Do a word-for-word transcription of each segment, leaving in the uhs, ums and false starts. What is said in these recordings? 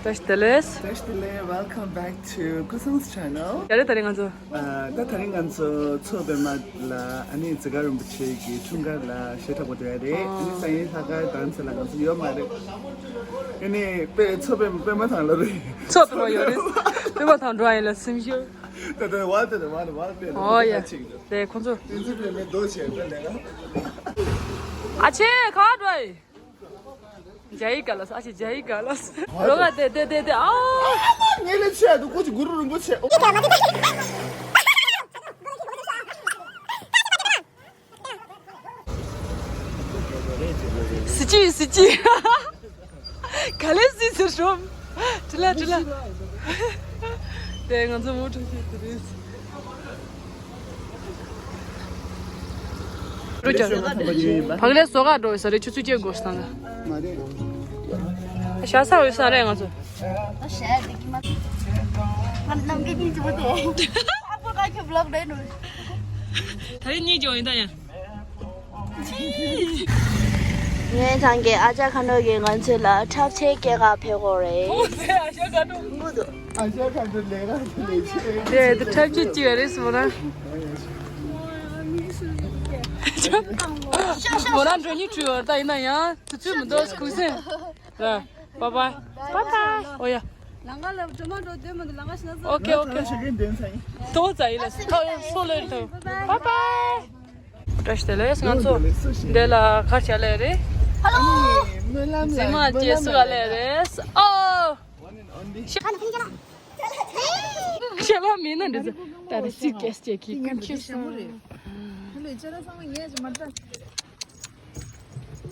བཀྲ་ཤིས་བདེ་ལེགས། བཀྲ་ཤིས་བདེ་ལེགས། Welcome back to ཀུན་བཟང་Channel། ཡ་རེད། ད་རེས་ང་ཚོ། ཨ། ད་ད་རེས་ང་ཚོ་མཚོ་པདྨ་ལ། ཨ་ནི་ཛི་ག་རིན་པོ་ཆེ་གི་འཁྲུངས་སྐར་ལ་ཞལ་གྲངས་པོ་འགྲོ་ཡ་རེད། ཨ་ནི་སང་ཉིན་ལྷག་དཀར་གདན་ས་ལ་ང་ཚོ་ཡོད་མ་རེད། ཨ་ནི་པད་མཚོ་པདྨ་པདྨ་ཐང་ལ་རེད། མཚོ་པདྨ་ཡོད་རེད། པདྨ་ཐང་འགྲོ་ཡ་ཡིན་ལ་སེམས་ཤུགས། ད་ད་ཝལ་ཏེ་ཝལ་ཝལ་ཏེ། ཨོ་ཡ། དེ་ཁོང་ཚོ། དེ་ཚོ་པདྨའི་རྡོ་ཆེ་ད་ལས་ཀ། ཨ་ཆེ་ག་འགྲོ་ཡི། ཇའི་ག་ལ་ས། ཨ་ཆེ་ཇའི་ག་ལ་ས། རོ་ག་དེ་དེ་དེ་དེ། ཨ། ངས་ལས་ཆེ་འདུག་ཀོ་ཅི་གུ་རུ་རིན་པོ་ཆེ། སི་ཅི་སི་ཅི། ག་ལེ་སི་སི་ཧྲོམ། དྲི་ལ་དྲི་ལ། དེ་ང་ཚོ་མུ་ཁྲུ་ཤི་དེ་རེད། རུ་ཅར། ཕག་ལས་སོ་ག་འགྲོ་ས་རེད། ཆུ་ཚོད་བཅད་དགོས་སང་ལ། ཞྭ་ས་འོས་ས་རེད་ང་ཚོ། ད་རེས་གཉིས་ཀྱང་ཡིན་ད་ཡ། ངའི་ཚང་གི་ཨ་ཅག་མཁའ་འགྲོ་གིས་ང་ཚོ་ལ་འཁྲབ་ཆས་སྐྱེལ་ག་ཕེབས་ཡོད་རེད། ཨོ་ཟེར་ཨ་ཅག་མཁའ་འགྲོ། ཨ་ཅག་མཁའ་འགྲོ་ལས་ཀ་ལས་ཆས། དེ་དེ་འཁྲབ་ཆས་ཅིག་རེད་མོ་རང་། མོ་རང་འགྲོ་སྙིང་བྲོ་ཡོད་ད། ཡིན་ན་ཡང་དུས་ཚོད་མི་འདུག་ཁུ་སིམ། ར། Bye bye. Bye bye. ཨོ་ཡ། ལང་ཀ་ལ་འགྲོ་མ་འགྲོ་དོན་མི་འདུག་ལང་ཀ་ཤི་ན་ཟ། ཨོ་ཁེ་ཨོ་ཁེ། ཏོ་ཙ་ཡི་ལ་སོ་ལོ་རི་ཐོ། Bye bye. བཀྲ་ཤིས་བདེ་ལེགས། ང་ཚོ་འདི་ལ་གར་ཆ་ལེ་རེད། ཧ་ལོ། རྫི་མ་ཅེ་སུ་ག་ལེ་རེད། ཨོ། ཤ་ལ་མིན་ན་འདི་ཚོ་ད་རེས་སི་ཀེ་སི་ཅེ་གི་ཀུན་ཁྱེར་སོང་། ཧ་ལོ་ཅེ་ར་ཚང་མ་ངས་ཅི་མ་ད།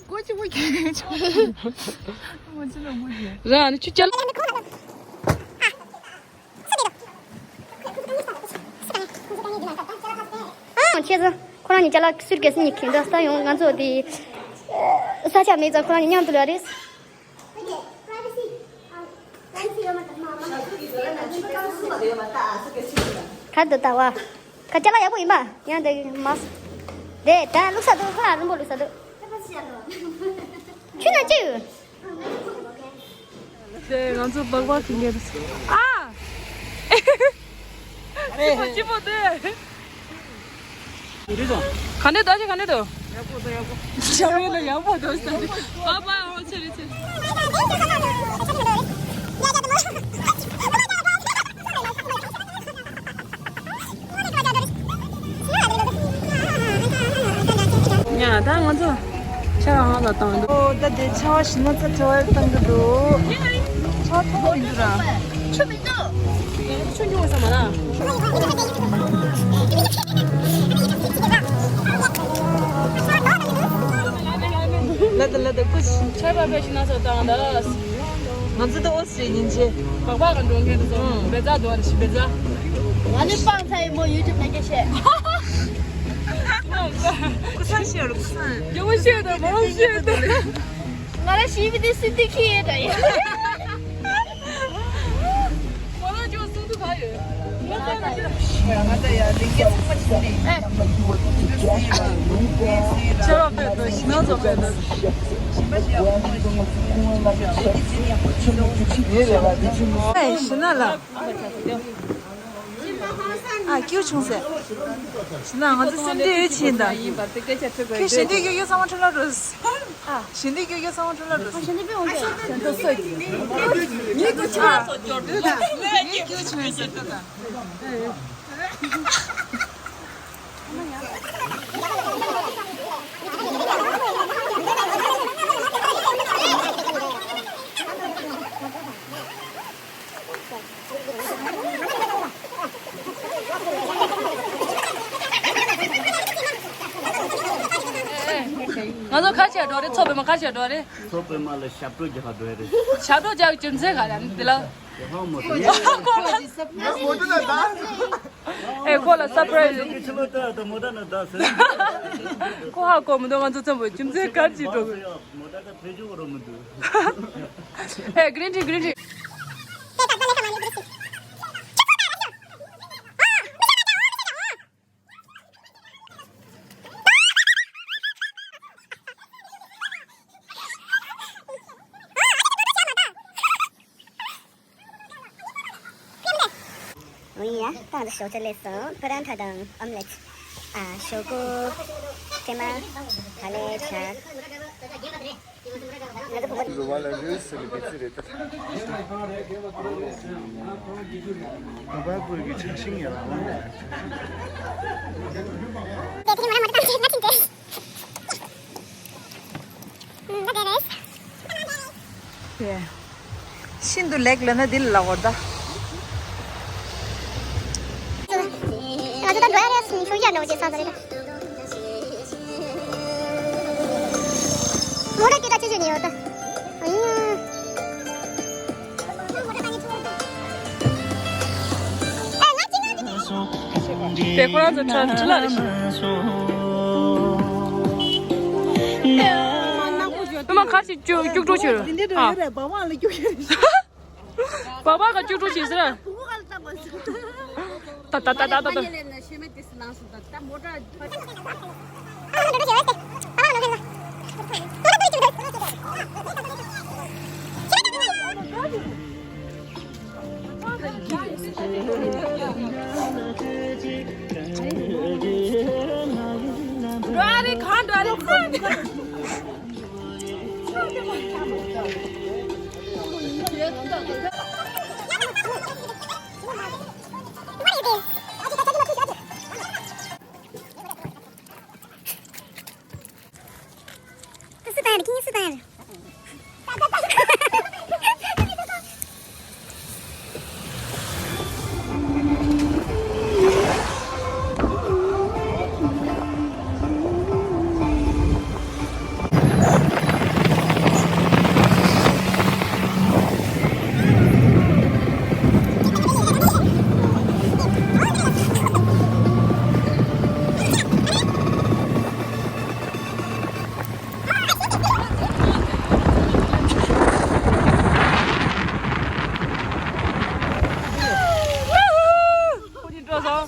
ཀོ་ཅི་མོ་གི་ཅོ། མོ་ཅི་ལ་མོ་གི། རང་ནི་ཆུ་ཅལ། ཨང་ཁྱེད་ཚོ་ཁོ་རང་གཉིས་ཅ་ལག་སུཊ་ཀེ་སི་གཉིས་ཁྱེར་འདུག་ད་ཡོང་ང་ཚོ་དེ་ས་ཆ་མེད་ཙང་ཁོ་རང་གཉིས་མཉམ་དུ་ལ་རེད། ག་དུ་ལྟ་བ། ཁ་ཅ་ལག་ཡག་པོ་ཡིན་པ། ཡང་དེ་མ་སོ། དེ་ད་བླུགས་ས་འདུག་ཁ་རིང་པོ་བླུགས་ས་འདུག་ཁྱོད་ན་ཅི་ཡོད། དེ་ང་ཚོ་སྦག་སྦག་གི་ངེར། ཨ། ཅི་པོ་ཅི་པོ་དེ། ག་འདྲ་འདུག་ཨ་ཅེ་ག་འདྲ་འདུག་ཡག་པོ་འདུག་ཡག་པོ། ཞབས་ཡོན་ལ་ཡག་པོ་འདུག་ཟེར་ཏེ། པ་པ་ཨོ་ཆེ་རེ་ཆེ། ཡ་ད་ང་ཚོ་ཆར་པ་ཧང་ལ་བཏང་འདུག་ཨོ་ད་དེ་ཆར་པ་ཞིམ་ན་ཚ་ཆར་པ་བཏང་གི་འདུག་ཆར་པ་མཐོང་གི་འདུག་ར། ཆུ་མི་འདུག་ཆུ་འགྱུར་བ་ས་མ་ན། ལ་ད་ལ་ད་ཀུ་ཆར་པ་བེད་ཤི་ན་ཚ་བཏང་ད། ང་ཚོ་ད་ཨོ་སི་ཡིན་ཆེ། བག་བག་ག་འགྲོ་མཁན་དེ་ཚོ་བེ་ཛ་འདུག་ཨ་ནི་ཤི་བེ་ཛ། ང་ནི་སྤང་ཚ་ཡི་མོ་ཡུ་ཊུབ་ནང་སྐད་བཤད། ཀུ་སང་ཤེས་རུ་ཀུ་སང་། ཡོང་ཤེས་དང་མོ་ཤེས་དང་། ང་ར་ཤི་བི་དེ་སི་ཏི་ཁི་ཡེ་ད་ཡ། མོ་ལ་ཅོ་སུ་དུ་ག་ཡོད། ང་ད་ཡ་ལིང་གེ་ཚང་མ་ཆུ་ནི། ཆེ་རོ་པེ་དོ་ཤི་ན་ཚོ་པེ་དོ། ཨེ་ཤི་ན་ལ། ཨ་ཀྱུ་ཆུང་ཟེར། ཤི་ན་ང་ཚོ་སེམས་སྡུག་ཡོད་ཕྱིན་ད། ཁྱོད་ཞལ་འདི་གྱོད་གྱོད་ཚང་མ་ཁྲོ་ལ་རུས། ཨ་ཞལ་འདི་གྱོད་གྱོད་ཚང་མ་ཁྲོ་ལ་རུས། ཨ་ཞལ་འདི་གྱོད་གྱོད་ཚང་མ་ཁྲོ་ལ་རུས། ཨ་ཞལ་འདི་པེ་འོང་གྱོད། ཞལ་འདི་སོ་གྱོད། ངའི་ཀྱུ་ཆུང་ཟེར་ད། ངའི་ཀྱུ་ཆུང་ཟེར་ད། ང་ཚོ་ཁ་ཆེ་འགྲོ་རེད། མཚོ་པདྨ་ཁ་ཆེ་འགྲོ་རེད། མཚོ་པདྨ་ལ་ཞབས་བྲོ་རྒྱག་ག་འགྲོ་ཡ་རེད། ཞབས་བྲོ་རྒྱག་རྒྱུ་མཚན་ག་རེ་ཡིན་འདི་ལ། ཨེ་ཁོ་ལ་སར་པ་རའི་ཛི། ཁོ་ཧ་གོ་མི་འདུག་ང་ཚོ་ཚང་མ་རྒྱུ་མཚན་ག་རེ་བྱེད་འགྲོ་གི། ཨེ་གི་རིན་ཊི་གི་རིན་ཊི། འོ་ཡ། ད་ང་ཚོ་ཞོགས་ཇ་སླེབས་སོང་། པ་རན་ཐ་དང་ཨོམ་ལེཊ། ཨ། ཞོག་ཀོ། ཀྲེ་མ། ད་ལེ་ཇ། ང་ཚོ་བུ་མོ། རུ་བ་ལ་རེས་ཟེར་ལ་བེ་ཙི་རེད་ད། ད་བ་བུ་གི་ཆ་ཤིང་ཡ་ལ་འོང་ནས། ཤིན་ཏུ་ལེགས་ལབ་ན་འདི་ལ་ལབ་དགོས་རེད་ད། ང་ཚོ་ད་འགྲོ་ཡ་རེད། ཆུ་ཡར་འགྲོ་བྱེད་ས་ད་རེད་ད། མོ་ཊ་སྐད་གྲགས་ཆེ་ཆེ་ནས་ཡོད་ད། ཨ་ཡ། དེ་ཁོ་རང་ཚོ་ཁྲ་ཁྲི་ལ་རེ་ཞིག་ཨ་མ་ཁ་ཞིག་སྐྱུག་སྐྱུག་བྲོ་བྱོས། འདི་འདྲ་ཨ། རེད། བ་བ་ལ་སྐྱུག་ཡོད་རེད། བ་བ་ག་སྐྱུག་བྲོ་བྱེད་ཟེར། ད་ད་ད་ད་ད་ད། འགྲོ་ཨ་རེ་གང་འགྲོ་ཨ་རེ་གང་། ཁོ་གཉིས་འགྲོ་སོང་།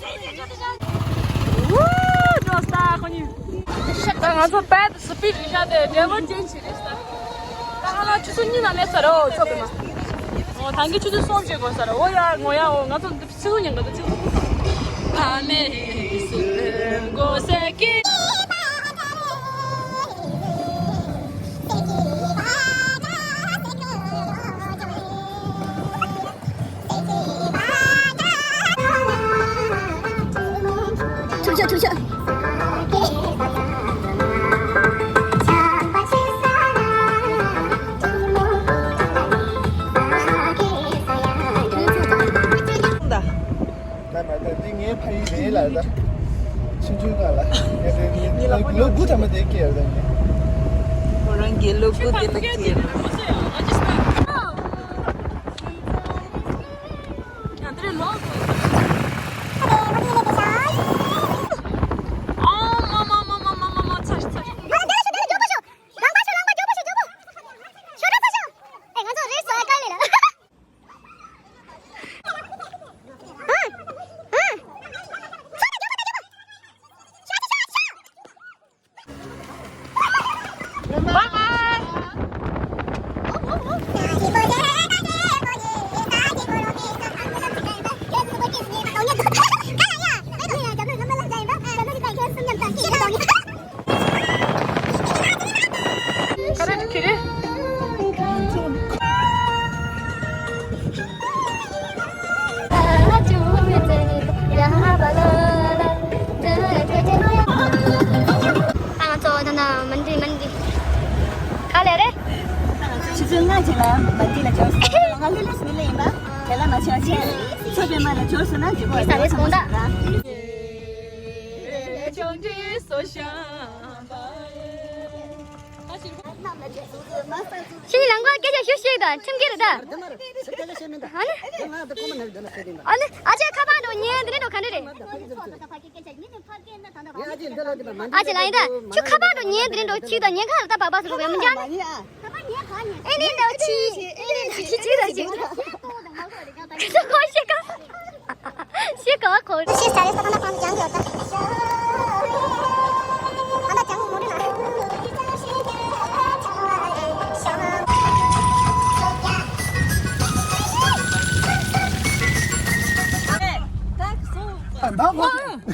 ཝུ། འགྲོ་ས་ཁོ་གཉིས། ད་ང་ཚོ་བད་སི་པིཌ་རེད་ཤག་དེ་ཌའི་ཝར་ཇེན་སི་རེད་ཤག་ད་ང་ལ་ཆུ་ཚོད་གཉིས་ནང་སླེབས་ཚར་རེད། ཨོ་ཚོ་པའི་མ། ཨོ་ད་གིན་ཆུ་ཚོད་གསུམ་བྱེད་དགོས་ས་རེད། ཨོ་ཡ་ངོ་ཡ། ཨོ་ང་ཚོ་འདི་ཆུ་ཚོད་ཉན་ག་འདུག་ཆུ་ཚོད། ཕ་མེས་སུ་གོ་ས་ཀི། ཐུགས་རྗེ་ཆེ། ཐུགས་རྗེ་ཆེ། ད་མ་ད་འདི་ངའི་ཕ་ཡུལ་རེད་ལ་ད། ཆུང་ཆུང་སྒང་ལ་ངས་དེ་ལོ་དགུ་ཐ་མ་དེ་སྐྱེས་ཡོད་ད་ངས། ཁོ་རང་གི་ལོ་དགུ་དེ་ལ་སྐྱེས་ཡོད། ང་ཚོ་ད་ལྟ་མན་ཌི་མན་ཌི་ག་ལེ་རེད། ཆུ་ཚོད་ལྔ་ཅིག་ལ་མན་ཌི་ལ་འབྱོར་སོང་། ང་ལྷོད་ལྷོད་སུ་ལ་ཡིན་པ། དེ་ལ་མ་ཆགས་ཆེ། ཚོད་པའི་མ་ལ་འབྱོར་སོང་ན་འགྲིག་གོ། ཡིན་ས་རེད་དགོངས་དག་ཤིང་ལང་གོ་སྐད་ཆ་ཞུ་ཤེས་དང་ཁྲིམས་འགལ་རེད་ད། ཨ་ནི། ཨ་ནི་ཨ་ཅེ་ཁ་པར་འགྲོ་ཉན་དེ་འདྲ་འགྲོ་ག་འདྲ་རེད། ཨ་ཅེ་ལ་ཡིན་ད་ཁྱོད་ཁ་པར་འགྲོ་ཉན་དེ་འདྲ་འགྲོ་ཁྱི་དང་ཉན་ཁ་ལ་ད་བག་བག་སུ་རུ་བས་མི་འཇང་ནི། ཨེ་ནི་འདྲ་ཁྱི་ཨེ་ནི་འདྲ་ཁྱི་ཁྱི་ད་ཁྱི། ཁྱི་ཁོ་ཤེས་ཀ་ཤེས་ཀ་ཁོ། ཤེས་ཀ་ཁོ་ད་ཕམ་ཀྱང་ཡོད་ད། ད་ལྟ་ཀྱང་མོ་ཊ་ན།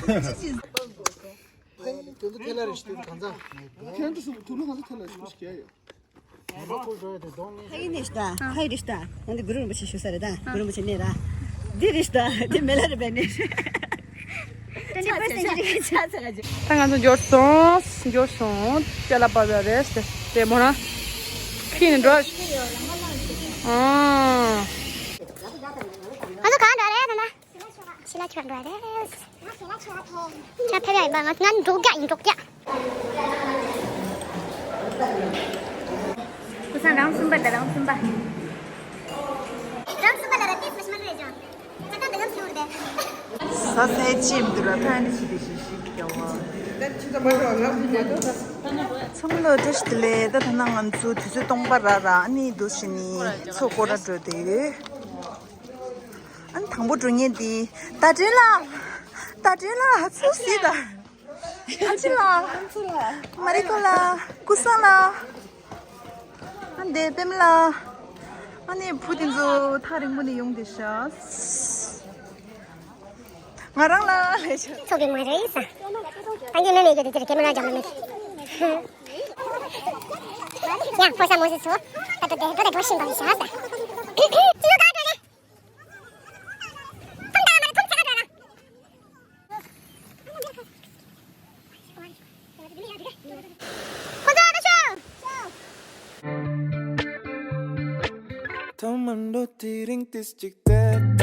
དེ་ཚོ་ཐལ་རེ་ཞིག་དེ་གང་ཚ། ཁྱོད་ཚོ་དུག་ལོག་གང་ཚ་ཐལ་ལ་ཞིག་ཞིག་ཡོད། ཧའི་རེད་ཤི་ད། ཧའི་རེད་ཤི་ད། ང་འདི་གུ་རུ་རིན་པོ་ཆེ་ཞུ་ས་རེད་ད། གུ་རུ་རིན་པོ་ཆེ་གནས་ར། འདི་རེད་ཤི་ད། འདི་མེ་ལ་རེད་པས་གནས། ད་ང་ཚོ་འབྱོར་སོང་། འབྱོར་སོང་། ཅ་ལག་པ་བ་རེད་དེ། དེ་མོ་རང་ཁྱིན་འགྲོ། ཨང་། ང་ཚོ་གང་འགྲོ་རེད་ད་ད། ཕྱི་ལ་ཁྱོད་འགྲོ་རེད། ཁྱོད་ཕེབས་ཡ་ཡིན་པ། ང་ང་འགྲོ་རྒྱག་ཡིན། འགྲོ་རྒྱག་ཁུ་སང་རང་གསུམ་པ་དང་རང་གསུམ་པ། རང་གསུམ་པ་ལ་ར་ཏིས་མ་ཤི་མ་རེད་ཅང་། ཅ་ཏང་དང་ཡང་ཤི་རེད། ས་སའི་ཅིམ་དུ་ར་ཐ་ནི་ཞི་དེ་ཞི་ཞི་རྒྱ་བ། ཚང་ལོ་བཀྲ་ཤིས་བདེ་ལེགས། ད་ད་ན་ང་ཚོ་དུས་ཚོད་སྟོང་པ་ར་ར་ཨ་ནི་འདུག་ཞི་ནི་ཚོ་སྐོར་ར་འགྲོ་དེ། ཨ་ནི་དང་པོ་འགྲོ་མཁན་དེ་ད་དྲན་ལ། ད་དྲན་ལ་ཚུར་སྲིད་ད། ཨ་ཅི་ལ། མ་རི་ཀོ་ལ། ཀུ་སང་ལ། ཨ་འདས་པེམ་ལ། ཨ་ནི་བུ་དེ་ཚོ་ཐག་རིང་པོ་ནས་ཡོང་དེ་ཤག་ང་རང་ལ་ལས་ཤག་ཚོགས་ཀྱི་ངོས་རེད་ས། ཨ་ནི་མེ་མེ་ཡོད་དེ་དེར་ཀེ་མེ་ར་འཇམ་ལ་མེད། ཡང་ཕོ་ས་མོ་སི་ཚོ། ད་ད་དེ་ད་དེ་ཕོ་ཤིང་གང་ཤག་ས། ཅི་ཡོད་ག་ད་ལེ། ཐོག་མར་འགྲོ་དེ་རིང་ཏིས་ཅིག་བསྡད་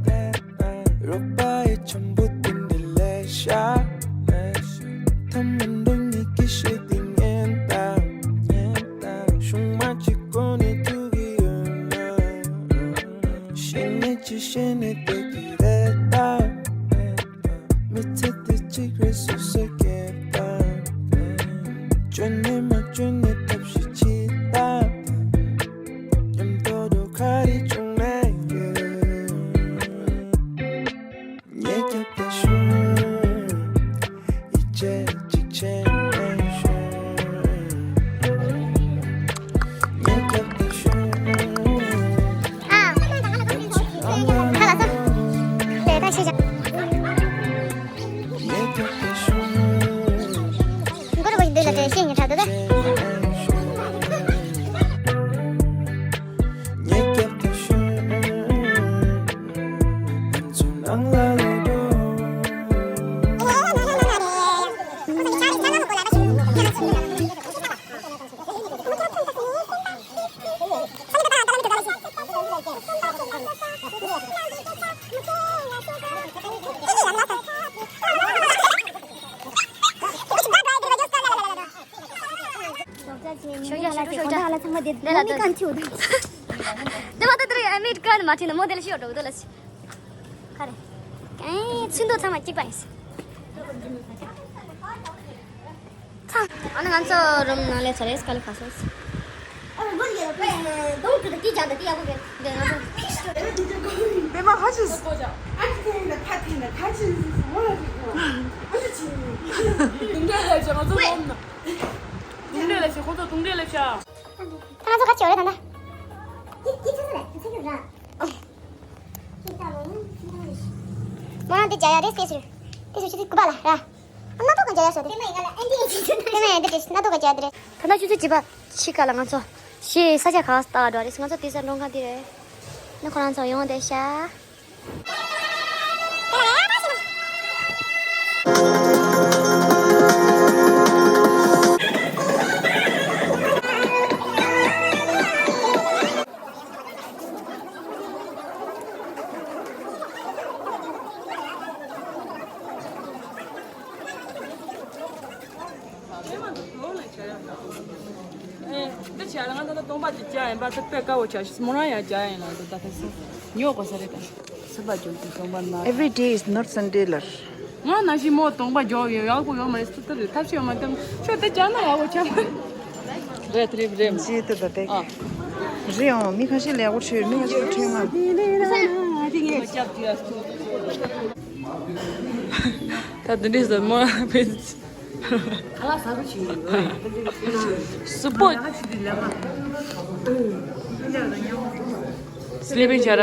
པ། རོགས་པ་ཡི་འཆམ་པོ་དེ་འདྲ་ལས་ཤ། ཐ་མ་འགྲོ་ཉིད་ཀྱི་ཤེས་དེ་ཉན་དང་། ཤུང་མ་གཅིག་གོ་ནས་ཐུག་གི་ཡོད་ན། ཤེས་ནས་ཅི་ཤེས་ནས་བསྡད་ཀྱི་རེད་ད། མི་ཚེ་འདི་གཅིག་རེད་སོ་སོས་སྐྱེལ་དང་། བཅོས་ནས་མ་བཅོས་ནས་ཐབས་ཤེས་བྱེད་དང་། མཉམ་དུ་འགྲོ་ག་རེ་བྱུང་ན་ཡོད། ངས་རྒྱབ་ཏུ་ཞུགས། ཡིད་ཆེས་གཅིག་བྱས་ནས་ཞུགས། ངས་རྒྱབ་ཏུ་ཞུགས། ཨ། ཁ་ལག་སོ། དེ་ད་ཤེས་བྱ། ངས་རྒྱབ་ཏུ་ཞུགས། མགོ་རུ་བ་ཞིག་འདུག་ལ་དེ་ཤེས་ངེས་ཁྲག་འདུག་ད། ཤོག་ཇ་ཤོག་ཇ་ཤོག་ཇ། ལས་ལ་ད། དེ་མ་ད་དེ་རིང་ཨ་མིར་ཀར་མ་ཁྲིད་ན་མོ་དེ་ལ་ཤི་ཡོད་འགྲོ་གི་འདུག་ལ་ཤི། ཁ་རེ། ཨེ་ཚུན་དུ་ཚང་མ་གཅིག་པ་ཡིན། ཚང་། ཨ་ནི་ང་ཚོ་རུམ་ནང་ལས་ཚར་རེས་དཀའ་ལས་ཁག་སོང་། ཨ་མོ་དེ་ཡག་པོ་རེད། འདི་ང་ཚོ། པད་མ་ཁ་ཆུ། ཨ་ཁི་ཐེན་ན་ཁ་ཐེན་ན་ཁ་ཆུ་མོ་ལ་རིག་གོ། ཨ་ཁི་ཆུ། དུང་འདྲེ་ལ་ཆ་ང་ཚོ་ལོམ་ན། དུང་འདྲེ་ལ་ཆ་ཁོ་ཚོ་དུང་འདྲེ་ལ་ཆ། ད་ང་ཚོ་ག་ཅི་ཡོད་རེད་ད་ལྟ། ཡིད་ཡིད་ཆེས་སུ་རེད་ཆེ་གི་ར། མོ་རང་འདི་རྒྱ་ཡ་རེད་སྐད་ཆུ། སྐད་ཆུ་ཆུ་ཚོད་དགུ་པ་ལ་ར། ཨ་སྣ་ཐོག་ག་རྒྱ་ཡ་ཤོད་དེ། དེ་མ་ཡིན་ང་ལ་ཨེ་འདི་ཡིན་ཆེ་ཆུ། དེ་མ་ཡིན་འདི་རེད་སྣ་ཐོག་ག་རྒྱ་ཡ་འདི་རེད། ད་ལྟ་ཆུ་ཚོད་བཅུ་པ་ཕྱི་ཁ་ལ་ང་ཚོ་ཞེས་ས་ཆ་ག་ལྟ་འགྲོ་རེད། ང་ཚོ་དེ་ས་འགྲོ་ཁ་འདི་རེད། ནི་ཁོ་རང་ཚོ་ཡོང་བསྡད་ཤག་ཨེ། འདི་བྱས་ལ་ང་ད་ལྟ་སྟོང་པ་ཅིག་བྱ་ཡིན་པ་ད་དཔེ་དཀའ་བོ་བྱ་ཞིག་མོ་རང་ཡང་བྱ་ཡིན་ལ་ད་ད་ད་སུ་ཉོ་དགོས་ས་རེད་ད། སུ་པ་ཅུང་ཅིག་སྟོང་པ་ན། Every day is not Sunday ལར། ང་ནང་བཞིན་མོ་སྟོང་པ་འཇོག་ཡོད་ཡག་པོ་ཡོད་མ་རེད་སུ་ད་རེད་ཐབས་ཤེས་ཡོད་མ་ཐམས་ཆོས་དེ་བྱ་ན་ཡག་པོ་ཆགས་མ་རེད། རེད་རེད་རེད། ཇི་ལྟར་ད་ལྟ་ཨ། རེད་ཨང་མི་ཁ་ཤས་ལ་ཡག་པོ་བྱོས་མི་ཁ་ཤས་ལ་ཁྲེལ་མ། ད་འདི་འདྲས་ཟེར་མོ་ཕེ། སུ་པོ། སི་ལེ་པིང་བྱ་ར།